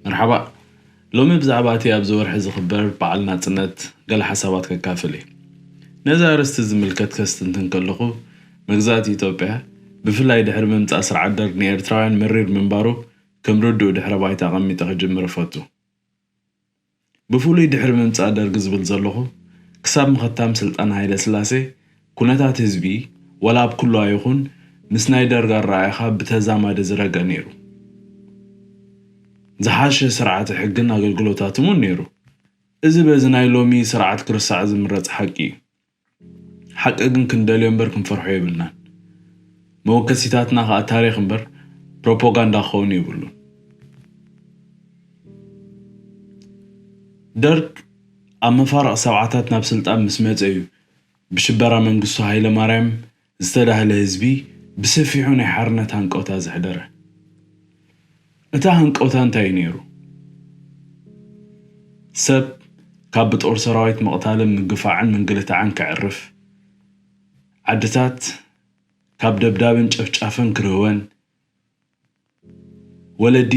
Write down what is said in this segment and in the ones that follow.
መርሓባ። ሎሚ ብዛዕባ እቲ ኣብዚ ወርሒ ዝኽበር በዓል ናጽነት ገለ ሓሳባት ከካፍል እየ። ነዚ ኣርእስቲ ዝምልከት ከስትንትን ከለኹ፣ መግዛእቲ ኢትዮጵያ፣ ብፍላይ ድሕሪ ምምጻእ ስርዓት ደርግ ንኤርትራውያን መሪር ምንባሩ ከም ርዱእ ድሕረ ባይታ ኣቐሚጠ ክጅምር እፈቱ። ብፍሉይ ድሕሪ ምምጻእ ደርግ ዝብል ዘለኹ፣ ክሳብ ምኽታም ስልጣን ሃይለ ስላሴ፣ ኩነታት ህዝቢ፣ ዋላ ኣብ ኩሉ ኣይኹን፣ ምስ ናይ ደርግ ኣረኣእያኻ ብተዛማዲ ዝረግእ ነይሩ። ዝሓሸ ስርዓተ ሕግን ኣገልግሎታትን እውን ነይሩ። እዚ በዚ ናይ ሎሚ ስርዓት ክርሳዕ ዝምረጽ ሓቂ እዩ። ሓቂ ግን ክንደልዮ እምበር ክንፈርሖ የብልናን። መወከሲታትና ከኣ ታሪኽ እምበር ፕሮፓጋንዳ ክኸውን የብሉን። ደርግ ኣብ መፋርቕ ሰብዓታት ናብ ስልጣን ምስ መጸ እዩ ብሽበራ መንግስቱ ሃይለማርያም ዝተዳህለ ህዝቢ ብሰፊሑ ናይ ሓርነት ሃንቀውታ ዘሕደረ። እቲ ሃንቀውታ እንታይ እዩ ነይሩ? ሰብ ካብ ብጦር ሰራዊት ምቕታልን ምግፋዕን ምንግልታዕን ከዕርፍ፣ ዓድታት ካብ ደብዳብን ጨፍጫፍን ክርህወን፣ ወለዲ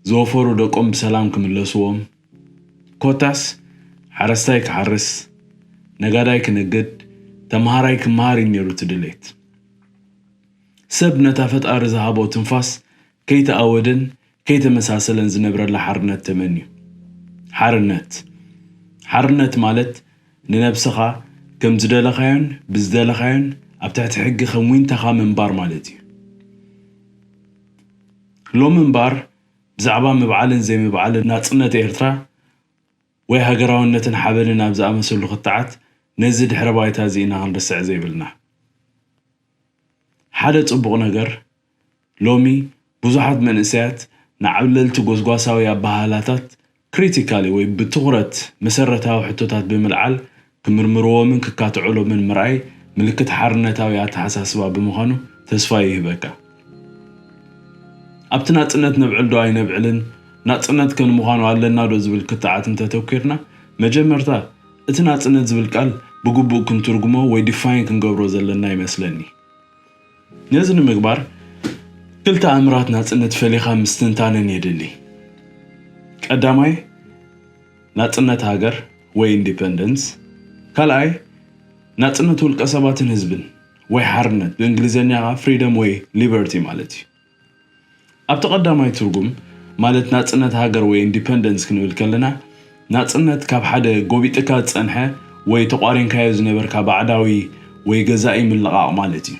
ዝወፈሩ ደቆም ብሰላም ክምለስዎም፣ ኮታስ ሓረስታይ ክሓርስ፣ ነጋዳይ ክነግድ፣ ተምሃራይ ክመሃር እዩ ነይሩ እቲ ድሌት። ሰብ ነታ ፈጣሪ ዝሃቦ ትንፋስ ከይተኣወደን ከይተመሳሰለን ዝነብረላ ሓርነት ተመንዩ። ሓርነት። ሓርነት ማለት ንነብስኻ ከም ዝደለኻዮን ብዝደለኻዮን ኣብ ትሕቲ ሕጊ ከም ዊንታኻ ምንባር ማለት እዩ። ሎሚ እምበኣር ብዛዕባ ምብዓልን ዘይምብዓልን ናጽነት ኤርትራ ወይ ሃገራውነትን ሓበንን ኣብ ዝኣመሰሉ ክትዓት ነዚ ድሕረ ባይታ እዚ ኢና ክንርስዕ ዘይብልና። ሓደ ጽቡቕ ነገር፣ ሎሚ ብዙሓት መንእሰያት ንዓብለልቲ ጎስጓሳዊ ኣበሃህላታት ክሪቲካሊ ወይ ብትኹረት መሰረታዊ ሕቶታት ብምልዓል ክምርምርዎምን ክካትዑሎምን ምርኣይ ምልክት ሓርነታዊ ኣተሓሳስባ ብምዃኑ ተስፋ ይህበካ። ኣብቲ ናጽነት ነብዕል ዶ ኣይነብዕልን፣ ናጽነት ከ ንምዃኑ ኣለና ዶ ዝብል ክትዓት እንተተኲርና፣ መጀመርታ እቲ ናጽነት ዝብል ቃል ብግቡእ ክንትርጉሞ ወይ ዲፋይን ክንገብሮ ዘለና ይመስለኒ። ነዚ ንምግባር ክልተ ኣምራት ናጽነት ፈሊኻ ምስትንታንን የድሊ። ቀዳማይ ናጽነት ሃገር ወይ ኢንዲፐንደንስ፣ ካልኣይ ናጽነት ውልቀ ሰባትን ህዝብን ወይ ሓርነት፣ ብእንግሊዝኛ ከዓ ፍሪደም ወይ ሊበርቲ ማለት እዩ። ኣብቲ ቀዳማይ ትርጉም ማለት ናጽነት ሃገር ወይ ኢንዲፐንደንስ ክንብል ከለና፣ ናጽነት ካብ ሓደ ጎቢጥካ ዝጸንሐ ወይ ተቋሪንካዮ ዝነበርካ ባዕዳዊ ወይ ገዛኢ ምልቓቕ ማለት እዩ።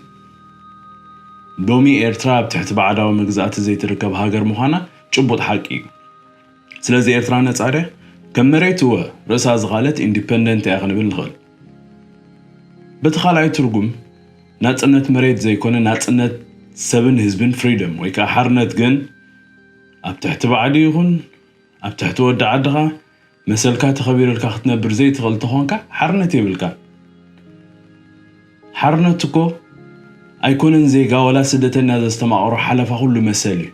ሎሚ ኤርትራ ኣብ ትሕቲ ባዕዳዊ መግዛእቲ ዘይትርከብ ሃገር ምዃና ጭቡጥ ሓቂ እዩ። ስለዚ ኤርትራ ነጻ ድያ? ከም መሬት እወ፣ ርእሳ ዝኻለት ኢንዲፐንደንት እያ ክንብል ንኽእል። በቲ ካልኣይ ትርጉም ናጽነት መሬት ዘይኮነ ናጽነት ሰብን ህዝብን ፍሪደም ወይ ከዓ ሓርነት ግን ኣብ ትሕቲ ባዕዲ ይኹን ኣብ ትሕቲ ወዲ ዓድኻ መሰልካ ተኸቢሩልካ ክትነብር ዘይትኽእል ተኾንካ ሓርነት የብልካን። ሓርነት እኮ ኣይኮነን ዜጋ ዋላ ስደተኛ ዘስተማቕሮ ሓለፋ ኩሉ መሰል እዩ።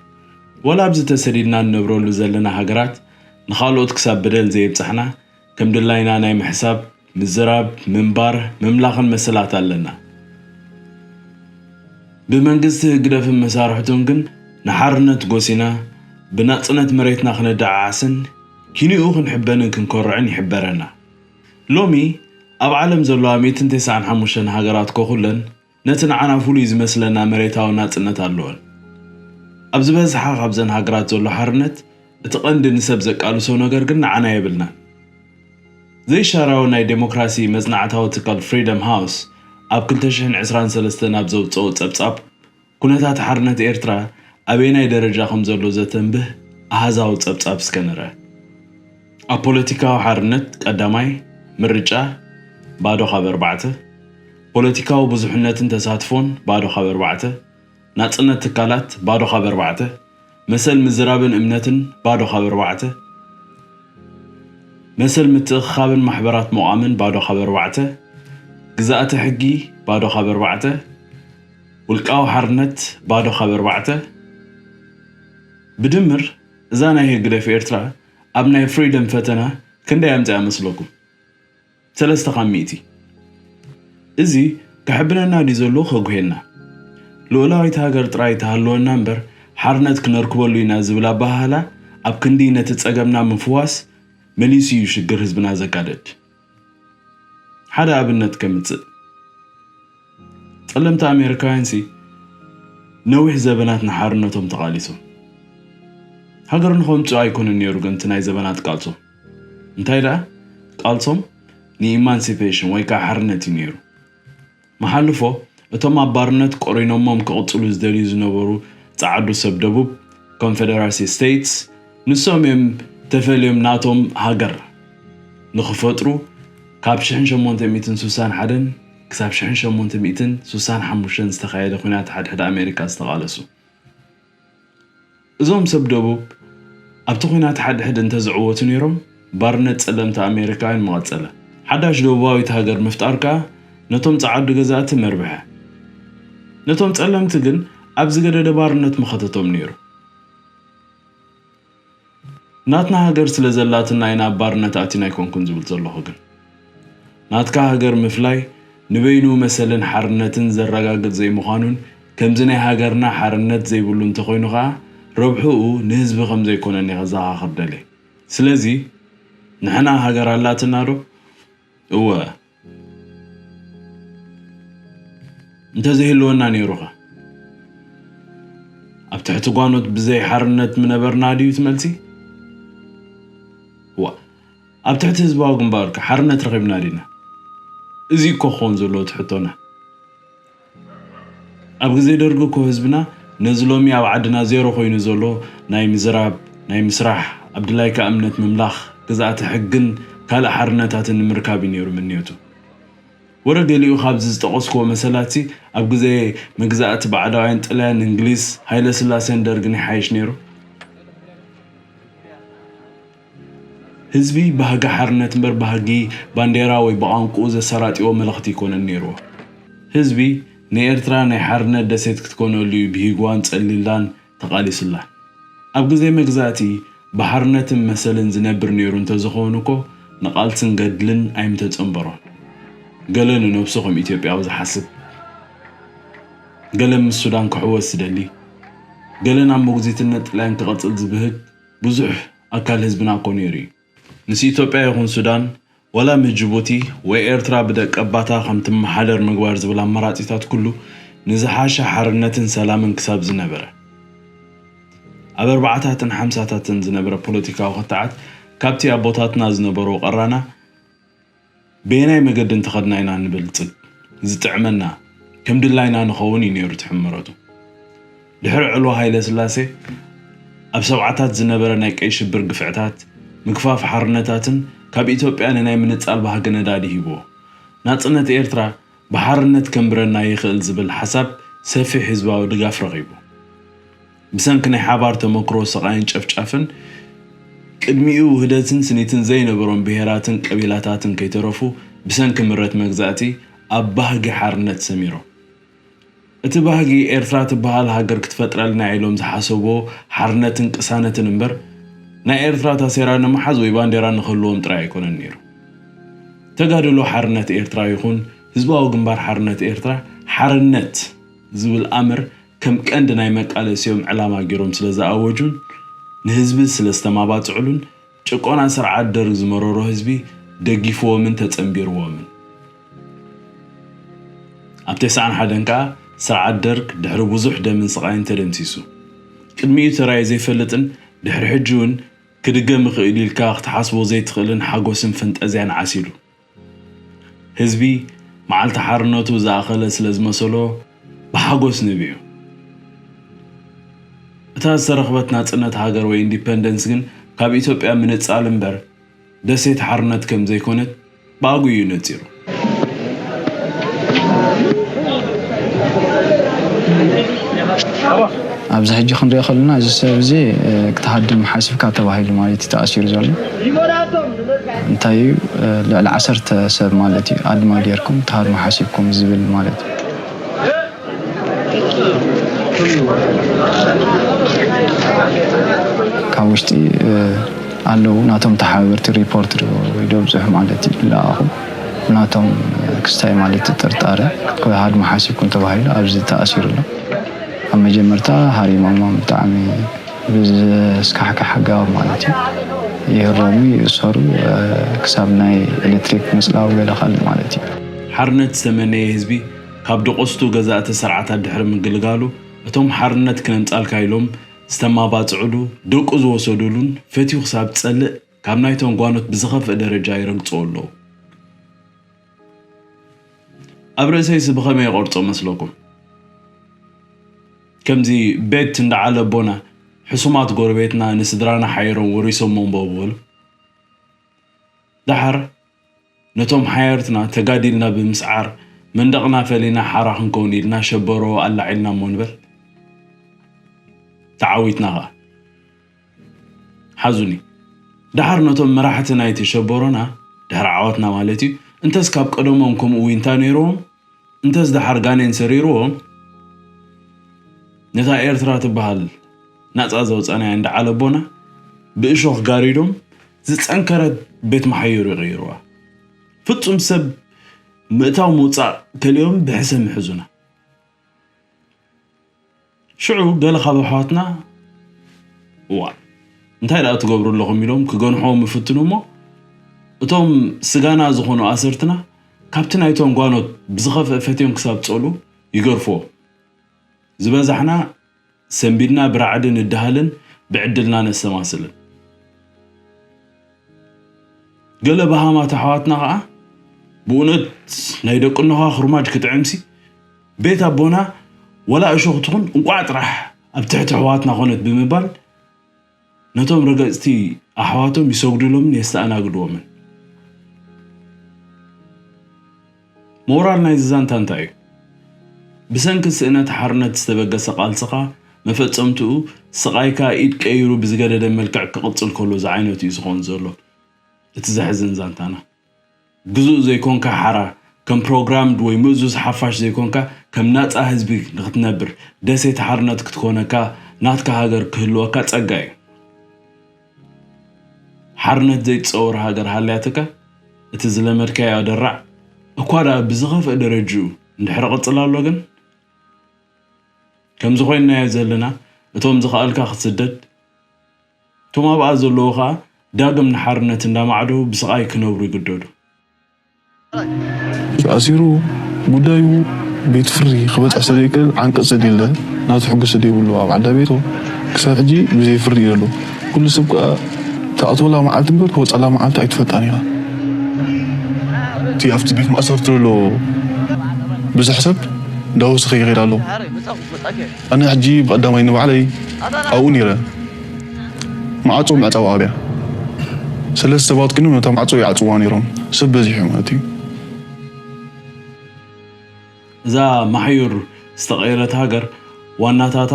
ዋላ ኣብዚ ተሰዲድና እንነብረሉ ዘለና ሃገራት ንኻልኦት ክሳብ በደል ዘየብጻሕና ከም ድላይና ናይ ምሕሳብ፣ ምዝራብ፣ ምንባር፣ ምምላኽን መሰላት ኣለና። ብመንግስቲ ህግደፍን መሳርሕቱን ግን ንሓርነት ጎሲና ብናጽነት መሬትና ክነደዓዓስን ኪንኡ ክንሕበንን ክንኮርዕን ይሕበረና። ሎሚ ኣብ ዓለም ዘለዋ ሚእትን ተስዓን ሓሙሽተን ሃገራት ኮኹለን ነቲ ንዓና ፍሉይ ዝመስለና መሬታዊ ናጽነት ኣለወን። ኣብ ዝበዝሓ ካብዘን ሃገራት ዘሎ ሓርነት እቲ ቀንዲ ንሰብ ዘቃልሶ ነገር ግን ንዓና የብልናን። ዘይሻራዊ ናይ ዴሞክራሲ መጽናዕታዊ ትካል ፍሪደም ሃውስ ኣብ ክልተ ሽሕን ዕስራን ሰለስተን ኣብ ዘውጽኦ ጸብጻብ ኩነታት ሓርነት ኤርትራ ኣበየናይ ደረጃ ከም ዘሎ ዘተንብህ ኣሃዛዊ ጸብጻብ እስከ ንርአ። ኣብ ፖለቲካዊ ሓርነት ቀዳማይ ምርጫ ባዶ ካብ ኣርባዕተ፣ ፖለቲካዊ ብዙሕነትን ተሳትፎን ባዶ ካብ ኣርባዕተ፣ ናጽነት ትካላት ባዶ ካብ ኣርባዕተ፣ መሰል ምዝራብን እምነትን ባዶ ካብ ኣርባዕተ፣ መሰል ምትእኽኻብን ማሕበራት ምቋምን ባዶ ካብ ኣርባዕተ፣ ግዝኣተ ሕጊ ባዶ ካብ ኣርባዕተ፣ ውልቃዊ ሓርነት ባዶ ካብ ኣርባዕተ። ብድምር እዛ ናይ ህግደፍ ኤርትራ ኣብ ናይ ፍሪደም ፈተና ክንደይ ኣምጺኣ መስለኩም? ሰለስተ ካብ ሚእቲ። እዚ ከሕብነና ድዩ ዘሎ ከጉሄና? ልኡላዊት ሃገር ጥራይ ትሃልወና እምበር ሓርነት ክነርክበሉ ኢና ዝብል ኣበሃህላ ኣብ ክንዲ ነቲ ጸገምና ምፍዋስ መሊሱ እዩ ሽግር ህዝብና ዘጋደድ። ሓደ ኣብነት ከምጽእ። ጸለምቲ ኣሜሪካውያንሲ ነዊሕ ዘበናት ንሓርነቶም ተቓሊሶም። ሃገር ንኸምጽኡ ኣይኮነን ነይሩ ግን እቲ ናይ ዘበናት ቃልሶም። እንታይ ደኣ? ቃልሶም ንኢማንሲፔሽን ወይ ከዓ ሓርነት እዩ ነይሩ። መሓልፎ እቶም ኣብ ባርነት ቆሪኖሞም ክቕጽሉ ዝደልዩ ዝነበሩ ጸዓዱ ሰብ ደቡብ ኮንፌደራሲ ስቴትስ ንሶም እዮም ተፈልዮም ናቶም ሃገር ንኽፈጥሩ ካብ ሽሕን ሸሞንተ ሚእትን ስሳን ሓደን ክሳብ ሽሕን ሸሞንተ ሚእትን ስሳን ሓሙሽተን ዝተኻየደ ኲናት ሓድሕድ ኣሜሪካ ዝተቓለሱ። እዞም ሰብ ደቡብ ኣብቲ ኲናት ሓድሕድ እንተዝዕወቱ ነይሮም ባርነት ጸለምቲ ኣሜሪካውያን ምቐጸለ። ሓዳሽ ደቡባዊት ሃገር ምፍጣር ከኣ ነቶም ጸዓዱ ገዛእቲ መርብሐ። ነቶም ጸለምቲ ግን ኣብ ዝገደደ ባርነት ምኸተቶም ነይሩ። ናትና ሃገር ስለ ዘላትና ኢና ኣብ ባርነት ኣቲና ኣይኮንኩን ዝብል ዘለኹ ግን ናትካ ሃገር ምፍላይ ንበይኑ መሰልን ሓርነትን ዘረጋግጽ ዘይምዃኑን ከምዚ ናይ ሃገርና ሓርነት ዘይብሉ እንተኾይኑ ኸኣ ረብሕኡ ንህዝቢ ከም ዘይኮነን እየ ከዘኻኽር ደልየ። ስለዚ ንሕና ሃገር ኣላትና ዶ? እወ። እንተዘይህልወና ነይሩኸ? ኣብ ትሕቲ ጓኖት ብዘይ ሓርነት ምነበርና ድዩ ትመልሲ? ዋ፣ ኣብ ትሕቲ ህዝባዊ ግንባር ከ ሓርነት ረኺብና ዲና? እዚ እኮ ክኸውን ዘለዎ እቲ ሕቶና። ኣብ ግዜ ደርጊ እኮ ህዝብና ነዚ ሎሚ ኣብ ዓድና ዜሮ ኮይኑ ዘሎ ናይ ምዝራብ፣ ናይ ምስራሕ፣ ኣብ ድላይካ እምነት ምምላኽ፣ ግዝኣተ ሕግን ካልእ ሓርነታትን ንምርካብ እዩ ነይሩ ምንዮቱ። ወረ ገሊኡ ካብዚ ዝጠቐስክዎ መሰላትሲ ኣብ ግዜ መግዛእቲ ባዕዳውያን ጥልያን፣ እንግሊዝ፣ ሃይለ ስላሴን ደርግን ይሓይሽ ነይሩ። ህዝቢ ባህጊ ሓርነት እምበር ባህጊ ባንዴራ ወይ ብቋንቁኡ ዘሰራጥዎ መልእኽቲ ኣይኮነን ነይርዎ። ህዝቢ ንኤርትራ ናይ ሓርነት ደሴት ክትኮነሉ እዩ ብሂግዋን ጸሊላን ተቓሊሱላ። ኣብ ግዜ መግዛእቲ ብሓርነትን መሰልን ዝነብር ነይሩ እንተዝኸውን እኮ ንቓልስን ገድልን ኣይምተጸንበሮን። ገለ ንነብሱ ከም ኢትዮጵያዊ ዝሓስብ፣ ገለ ምስ ሱዳን ክሕወስ ዝደሊ፣ ገለ ናብ ሞግዚትነት ጥልያን ክቐጽል ዝብህግ ብዙሕ ኣካል ህዝብና እኮ ነይሩ እዩ። ምስ ኢትዮጵያ ይኹን ሱዳን ዋላ ምስ ጅቡቲ ወይ ኤርትራ ብደቀባታ ከም ትመሓደር ምግባር ዝብል ኣማራጺታት ኩሉ ንዝሓሸ ሓርነትን ሰላምን ክሳብ ዝነበረ። ኣብ ኣርባዓታትን ሓምሳታትን ዝነበረ ፖለቲካዊ ክትዓት ካብቲ ኣቦታትና ዝነበሮ ቀራና በየናይ መገዲ እንተኸድና ኢና ንበልጽግ፣ ዝጥዕመና፣ ከም ድላይና ንኸውን እዩ ነይሩ እቲ ሕመረቱ። ድሕሪ ዕልዋ ሃይለ ስላሴ ኣብ ሰብዓታት ዝነበረ ናይ ቀይ ሽብር ግፍዕታት፣ ምግፋፍ ሓርነታትን ካብ ኢትዮጵያ ንናይ ምንጻል ባህጊ ነዳዲ ሂብዎ። ናጽነት ኤርትራ ብሓርነት ከንብረና ይኽእል ዝብል ሓሳብ ሰፊሕ ህዝባዊ ድጋፍ ረኺቡ። ብሰንኪ ናይ ሓባር ተመክሮ ስቓይን ጨፍጫፍን ቅድሚኡ ውህደትን ስኒትን ዘይነበሮም ብሄራትን ቀቢላታትን ከይተረፉ ብሰንኪ ምረት መግዛእቲ ኣብ ባህጊ ሓርነት ሰሚሮም። እቲ ባህጊ ኤርትራ ትበሃል ሃገር ክትፈጥረልና ኢሎም ዝሓሰብዎ ሓርነትን ቅሳነትን እምበር ናይ ኤርትራ ታሴራ ንምሓዝ ወይ ባንዴራ ንክህልዎም ጥራይ ኣይኮነን ነይሩ። ተጋድሎ ሓርነት ኤርትራ ይኹን ህዝባዊ ግንባር ሓርነት ኤርትራ ሓርነት ዝብል ኣምር ከም ቀንዲ ናይ መቃለሲኦም ዕላማ ገይሮም ስለ ዝኣወጁን ንህዝቢ ስለ ዝተማባጽዕሉን ጭቆና ስርዓት ደርግ ዝመረሮ ህዝቢ ደጊፍዎምን ተጸንቢርዎምን። ኣብ ተስዓን ሓደን ከኣ ስርዓት ደርግ ድሕሪ ብዙሕ ደምን ስቓይን ተደምሲሱ። ቅድሚኡ ተራእዩ ዘይፈልጥን ድሕሪ ሕጂ እውን ክድገም ይኽእል ኢልካ ክትሓስቦ ዘይትኽእልን ሓጎስን ፈንጠዝያን ዓሲሉ። ህዝቢ መዓልቲ ሓርነቱ ዝኣኸለ ስለ ዝመሰሎ ብሓጎስ ነቢዑ። እታ ዝተረኽበት ናጽነት ሃገር ወይ ኢንዲፐንደንስ ግን ካብ ኢትዮጵያ ምንጻል እምበር ደሴት ሓርነት ከም ዘይኮነት ብኣግኡ እዩ ነጺሩ። ኣብዚ ሕጂ ክንሪኦ ከለና እዚ ሰብ እዚ ክትሃድም ሓሲብካ ተባሂሉ ማለት እዩ ተኣሲሩ ዘሎ። እንታይ እዩ ልዕሊ ዓሰርተ ሰብ ማለት እዩ ኣድማ ጌርኩም ትሃድሙ ሓሲብኩም ዝብል ማለት እዩ። ካብ ውሽጢ ኣለዉ ናቶም ተሓባበርቲ ሪፖርት ወይ ደብፅሑ ማለት እዩ ለኣኹ ብናቶም ክስታይ ማለት ጥርጣረ ክትሃድሙ ሓሲብኩም ተባሂሉ ኣብዚ ተኣሲሩ ኣሎ። ኣብ መጀመርታ ሃሪሞሞም ብጣዕሚ ብዘስካሕክሕ ኣገባብ ማለት እዩ። ይህረሙ፣ ይእሰሩ፣ ክሳብ ናይ ኤሌክትሪክ ምጽላው ገለ ካልእ ማለት እዩ። ሓርነት ዝተመነየ ህዝቢ ካብ ደቆስቱ ገዛእቲ ስርዓታት ድሕሪ ምግልጋሉ፣ እቶም ሓርነት ክነምጻልካ ኢሎም ዝተማባጽዕሉ፣ ደቁ ዝወሰዱሉን ፈትዩ ክሳብ ዝጸልእ ካብ ናይቶም ጓኖት ብዝኸፍእ ደረጃ ይረግጽዎ ኣለዉ። ኣብ ርእሰይስ ብኸመይ ይቐርጾ መስለኩም? ከምዚ ቤት እንዳ ዓለቦና ሕሱማት ጎረቤትና ንስድራና ሓይሮም ወሪሶሞ እምበ በሉ። ደሓር ነቶም ሓየርትና ተጋዲልና ብምስዓር መንደቕና ፈሊና ሓራ ክንከውን ኢልና ሸበሮ ኣላዒልና እሞ ንበል። ተዓዊትና ኸኣ። ሓዙኒ። ደሓር ነቶም መራሕቲ ናይቲ ሸበሮና፣ ድሕሪ ዓወትና ማለት እዩ፣ እንተስ ካብ ቀደሞም ከምኡ ዊንታ ነይርዎም፣ እንተስ ደሓር ጋኔን ሰሪርዎም፣ ነታ ኤርትራ ትበሃል ናጻ ዘውጻናያ እንዳ ዓለቦና ብእሾኽ ጋሪዶም ዝጸንከረት ቤት መሓየሩ ይቕይርዋ። ፍጹም ሰብ ምእታው ምውጻእ ከሊኦም ብሕሰም ይሕዙና። ሽዑ ገለ ካብ ኣሕዋትና፣ "እዋ፣ እንታይ ደኣ ትገብሩ ኣለኹም?" ኢሎም ክገንሕዎም ይፍትኑ እሞ፣ እቶም ስጋና ዝኾኑ ኣሰርትና ካብቲ ናይቶም ጓኖት ብዝኸፍአ ፈትዮም ክሳብ ጸልኡ ይገርፍዎም። ዝበዛሕና ሰንቢድና ብራዕዲ ንደሃልን ብዕድልና ነሰማስልን። ገለ በሃማት ኣሕዋትና ኸኣ፣ "ብእውነት ናይ ደቂ እኖኻ ኹርማጅ ክጥዕምሲ፣ ቤት ኣቦና ወላ እሾኽ ትኹን እንቋዕ ጥራሕ ኣብ ትሕቲ ኣሕዋትና ኾነት" ብምባል ነቶም ረገጽቲ ኣሕዋቶም ይሰግዱሎምን የስተኣናግድዎምን። ሞራል ናይዚ ዛንታ እንታይ እዩ? ብሰንኪ ስእነት ሓርነት ዝተበገሰ ቃልስኻ፣ መፈጸምትኡ ስቓይካ ኢድ ቀይሩ ብዝገደደ መልክዕ ክቕጽል ከሎ ዝዓይነቱ እዩ ዝኾን ዘሎ። እቲ ዘሕዝን ዛንታና። ግዙእ ዘይኮንካ ሓራ፣ ከም ፕሮግራምድ ወይ ምእዙዝ ሓፋሽ ዘይኮንካ፣ ከም ናጻ ህዝቢ ንኽትነብር፣ ደሴት ሓርነት ክትኮነካ፣ ናትካ ሃገር ክህልወካ ጸጋ እዩ። ሓርነት ዘይትጸወር ሃገር ሃልያትካ፣ እቲ ዝለመድካዮ ኣደራዕ እኳ ደኣ ብዝኸፍእ ደረጅኡ እንድሕር ቕጽል ኣሎ ግን፣ ከምዚ ኮይንናዮ ዘለና፣ እቶም ዝኸኣልካ ክትስደድ፣ እቶም ኣብኣ ዘለዉ ኸኣ ዳግም ንሓርነት እንዳማዕደው ብስቓይ ክነብሩ ይግደዱ። ተኣሲሩ ጉዳዩ ቤት ፍርዲ ክበጽሕ ስለዘይክእል ዓንቀጽ ዘድለ ናቱ ሕጊ ስለዘይብሉ ኣብ ዓዳ ቤቶ ክሳብ ሕጂ ብዘይ ፍርዲ እዩ ዘሎ። ኩሉ ሰብ ከኣ ትኣትወላ መዓልቲ እምበር ትወጻላ መዓልቲ ኣይትፈልጣን ኢኻ። እቲ ኣብቲ ቤት ማእሰርቲ ዘሎ ብዙሕ ሰብ እንዳወሰኸ ይኸይድ ኣሎ። ኣነ ሕጂ ብቐዳማይ ንባዕለይ ኣብኡ ነይረ። ማዕጾ ምዕጻው ኣብያ። ሰለስተ ሰባት ኮይኖም ነታ ማዕጾ ይዓጽዋ ነይሮም። ሰብ በዚሑ ማለት እዩ። እዛ ማሕዩር ዝተቐየረት ሃገር ዋናታታ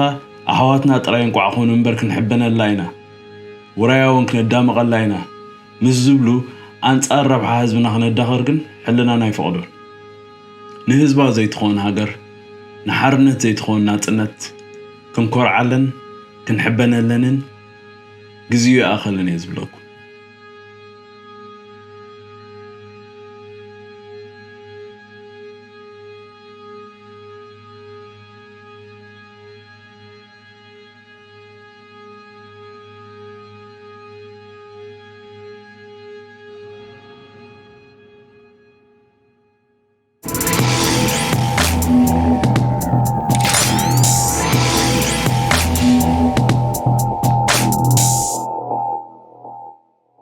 ኣሕዋትና ጥራይ እንቋዕ ኾኑ እምበር ክንሕበነላ ኢና፣ ውራያውን ክነዳምቐላ ኢና ምስ ዝብሉ ኣንጻር ረብሓ ህዝብና ክነዳኸር ግን ሕልናና ኣይፈቕዶን። ንህዝባ ዘይትኾን ሃገር፣ ንሓርነት ዘይትኾን ናጽነት ክንኮርዓለን ክንሕበነለንን ግዜኡ ይኣኸለን እየ ዝብለኩም።